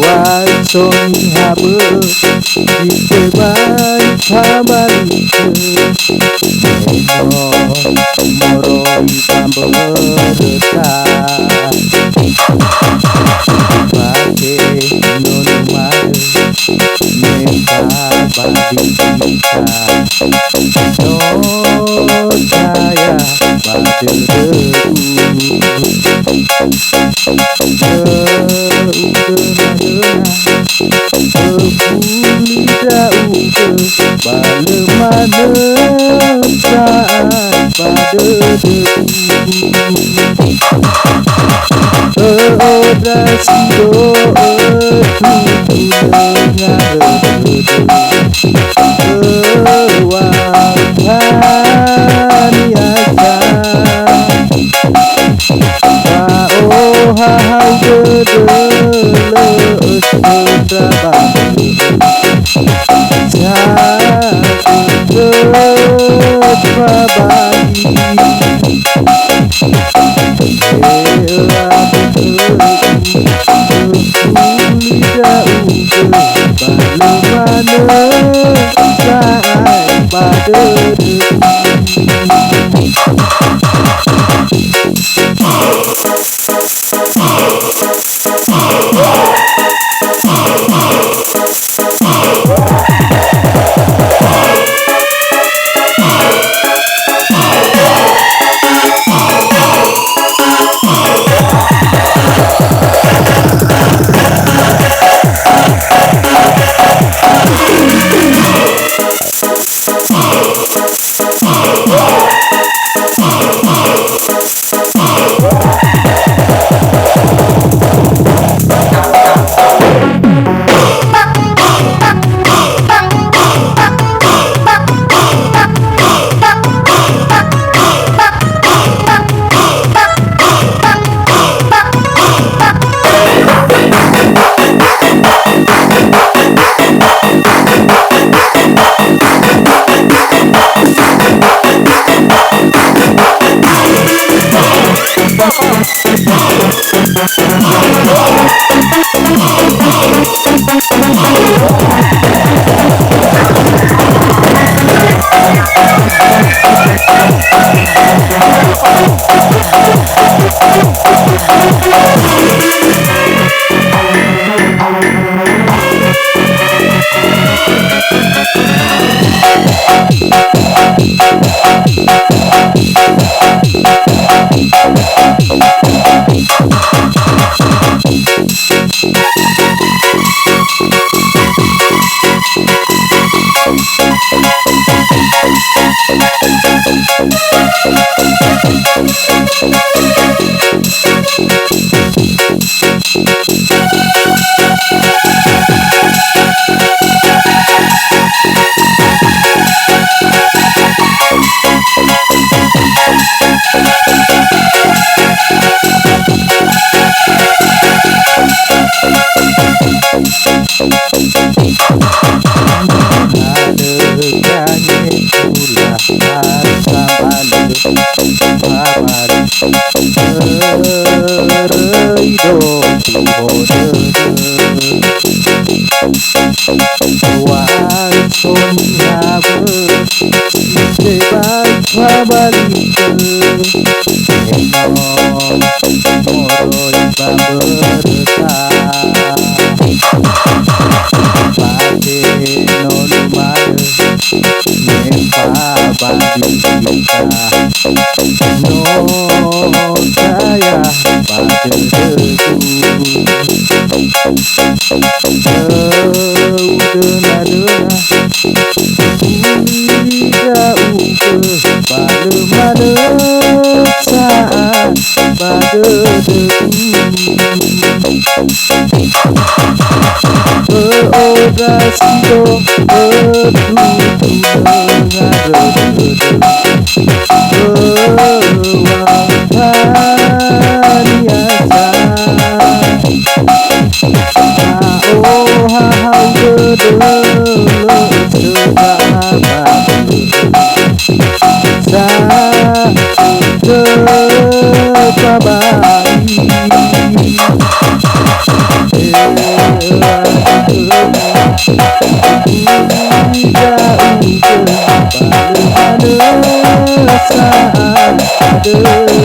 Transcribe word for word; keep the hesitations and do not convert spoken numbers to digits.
Oi, so niha bö'ö, si tebai tabalitö, me no moroi ba mböröta. Fake no numalö, me tabalitö. No taya ba dödögu. Ya'ugö nadöna, öfuli ndra'ugö, ba lö manö sa'ae ba dödögu. Ö'ö ndra si do'ö tutunö ngarödö. Öŵa'ö tania sa. Fa'ohahau dödö lö ösöndra ba dödö. Sa'ae dödö fabagi. He'ö abö'ögu, öfuli ndra'ugö, ba lö manö sa'ae ba dödögu. Tebai fabalitö, enö moroi ba mböröta. Fake no numalö, me fabalita. No taya ba dödögu. Dödö nadöna, uli ndra'ugö, Ba lö manö sa'ae ba dödögu. Ö'ondrasi do ötutunö ngarödödö. Öwangkania sa. Ma'ohahau dödö lö sökha ba dödö. Sa dödö ba bai. Ya'ugö ba lö manö sa'ae ba dödö.